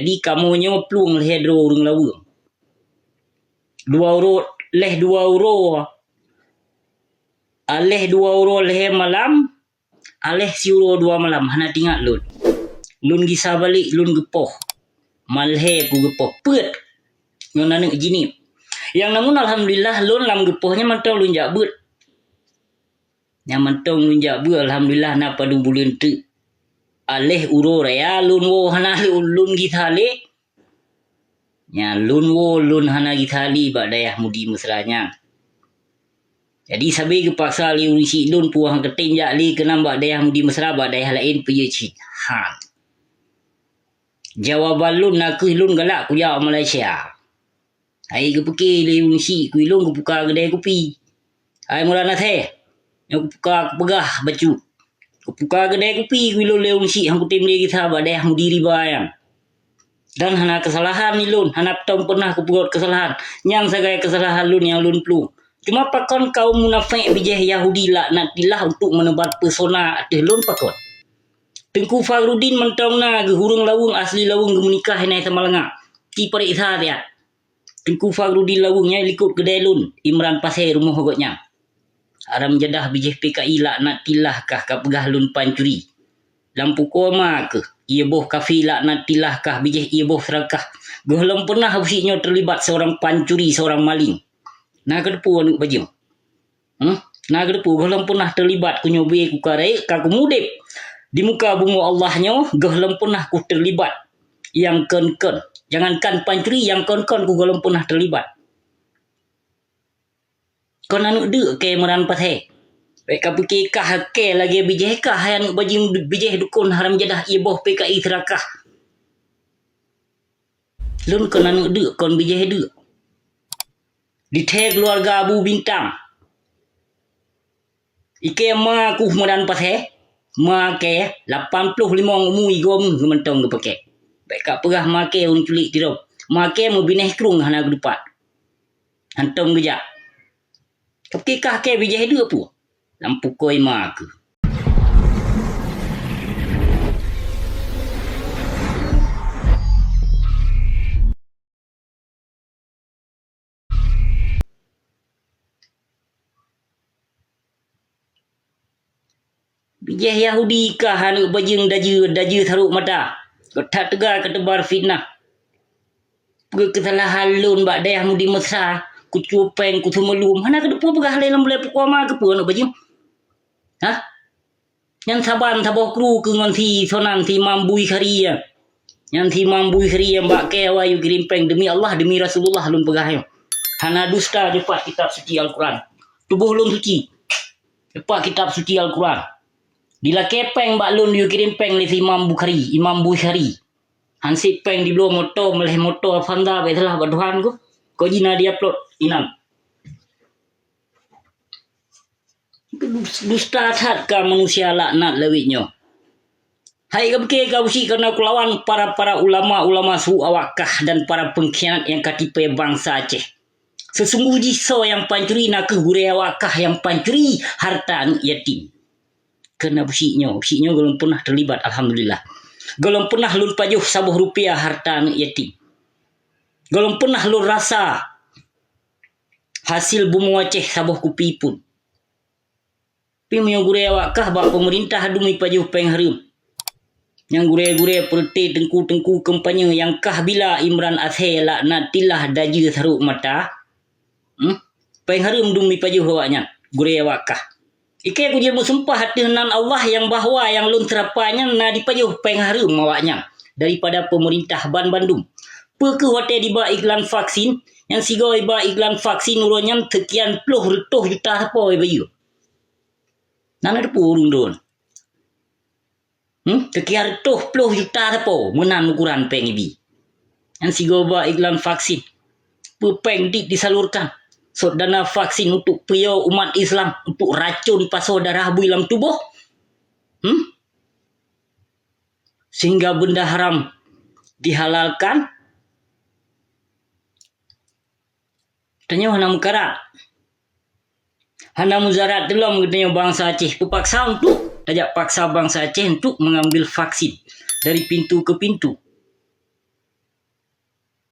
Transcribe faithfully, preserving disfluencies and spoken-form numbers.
Jadi, kamoe nyoe plueng lhèe droe ureueng laweueng. Dua uroe, lhèe dua uroe, ah, lhèe dua uroe lhèe malam, ah, lhèe siuroe dua malam, hana teuingat lôn. Lôn gisa balek, lôn geupoh. Malhèe ku geupoh, peuet ngon aneuk jinéb. Nyang namun alhamdulillah, lôn lam geupoh nyan mantong lôn jak beuet. Nyan mantong lôn jak beuet, alhamdulillah, na padum buleuen teuk. Ah, lhèe uroe raya lôn woe hana lôn, lôn gisa lé. Nyan lôn woe lôn hana gisa lé bak dayah Mudi Mesra nyan. Jadi, sabe geupaksa lé ureueng syiek lôn puwoe han keutem jak lé keunan bak dayah Mudi Mesra, bak dayah laén peue jeuet cit. Han. Jawaban lôn nakeuh lôn galak kujak Malaysia. Hai geupeuke lé ureueng syiek keu ilôn geupuka keudè kupi. Hai Meuran Asèe, nyoe kupuka kupeugah bacut. Geupuka keudè kupi keu ilôn lé ureueng syiek han kutem lé gisa bak dayah Mudi Riba nyan. Dan hana keusalahan ilôn, hana tom peunah kupeugot keusalahan. Nyan sagai keusalahan lôn nyang lôn plueng. Cuma pakon kaum munafék bijéh Yahudi laknatillah untuk menebar pesona ateueh lôn pakon? Teungku Fakhruddin mantong na geuh ureueng laweueng asli laweueng geumeunikah inan Samalanga. Ci pareksa siat. Teungku Fakhruddin laweueng nyan likot keudè lôn, Imran Pasè rumoh gobnyan. Haram jadah bijéh P K I laknatillah kah ka peugah lôn pancuri. Lam pukoe ma keuh, ié boh kafé laknatillah kah bijéh ié boh seurakah. Gohlom peunah beusi nyoe teulibat seurang pancuri, seurang maléng. Na keuteupeu aneuk bajeueng? Hmm? Na keuteupeu gohlom peunah teulibat keu nyoe bie kukarek ka keumudeb di muka bumoe Allah nyoe gohlom peunah ku teulibat nyang kon-kon. Jangankan pancuri nyang kon-kon ku gohlom peunah teulibat. Kon aneuk deuk kèe Meuran Pasè. Bèk kapike kah kèe lagèe bijéh kah hai aneuk bajeueng bijéh dukon haram jadah ié boh P K I seurakah. Lôn kon aneuk deuk kon bijéh deuk. Dithèe keuluwarga Abu Bintang. Ikèe ma kuh Meuran Pasè, ma kèe lapan ploh limong umu igoe meuh mantong geupakèk. Bèk kapeugah ma kèe ureueng culik tirop. Ma kèe meubinéh krueng hana geudupat. Hantom geujak. Tapi kah kèe bijéh deuk peue? Lam pukoe ma keuh. Bijéh Yahudi kah aneuk bajeueng dajeu, dajeu sarok mata. Gata teuga kateubar fitnah. Peue keusalahan lôn bak dayah Mudi Mesra, kucue pèng, kuseumeulum. Hana keuteupeu peugah lé lam buleuen pukoe ma keupeue aneuk bajeueng? Hah? Nyan saban saboh kru keu ngon si Sonan si Imam Bui Khari nyan. Nyan si Imam Bui Khari nyan bak kèe awai yue kirém pèng demi Allah, demi Rasulullah lôn peugah nyoe. Hana dusta dipat kitab suci Al-Quran. Tuboh lôn suci. Dipat kitab suci Al-Quran. Dilakèe pèng bak lôn yue kirém pèng lé si Imam Bukhari, Imam Bukhari. Hansét pèng dibloe moto, meulhèe moto Avanza bèk salah bak Tuhan ku. Kok jina di-upload inan. Dus-, dusta that ka manusia laknat lawét nyoe. Hai geupiké ka usi keunoe kulawan para-para ulama-ulama su awak kah dan para pengkhianat nyang ka tipée bansa Aceh. Seusunggoh jih soe nyang pancuri na kheueh gurée awak kah nyang pancuri hareuta aneuëk yatim. Keureuna beusi nyoe, beusi nyoe gohlom peunah teulibat, alhamdulillah. Gohlom peunah lôn pajoh saboh rupiah hareuta aneuëk yatim. Gohlom peunah lôn rasa hasil bumoe Aceh saboh kupi pun. Pi meunyoe gurée awak kah bak peumeurintah dum jipajoh péng hareuem. Nyang gurée-gurée peureute teungku-teungku kampanye nyang kah bila Imran Aceh laknatillah dajeue sarok mata, hmm? Péng hareuem dum jipajoh awaknyan, gurée awak kah. Ikée kujeuet meusumpah ateueh nan Allah nyang bahwa nyang lôn seurapa nyan na jipajoh péng hareuem awaknyan daripada peumeurintah banmandum. Peu kheueh watée jiba iklan vaksin, nyang sigoe jiba iklan vaksin uroe nyan seukian ploh reutôh juta sapo jibayeue. Na neuteupeue ureuëng droen? Hmm? Seukian reutôh ploh juta sapo meunan ukuran péng jibi. Nyang sigoe ba iklan vaksin. Peu péng dit disalurkan? Sot dana vaksin untuk piyoe umat Islam, untuk racon pasoe darah bui lam tuboh. Hmm? Sehingga benda haram dihalalkan. Tanyoe hana meukarat. Hana mudarat teulom geutanyoe bansa Aceh. Peupaksa untuk, tajak paksa bansa Aceh untuk mengambil vaksin dari pintu ke pintu.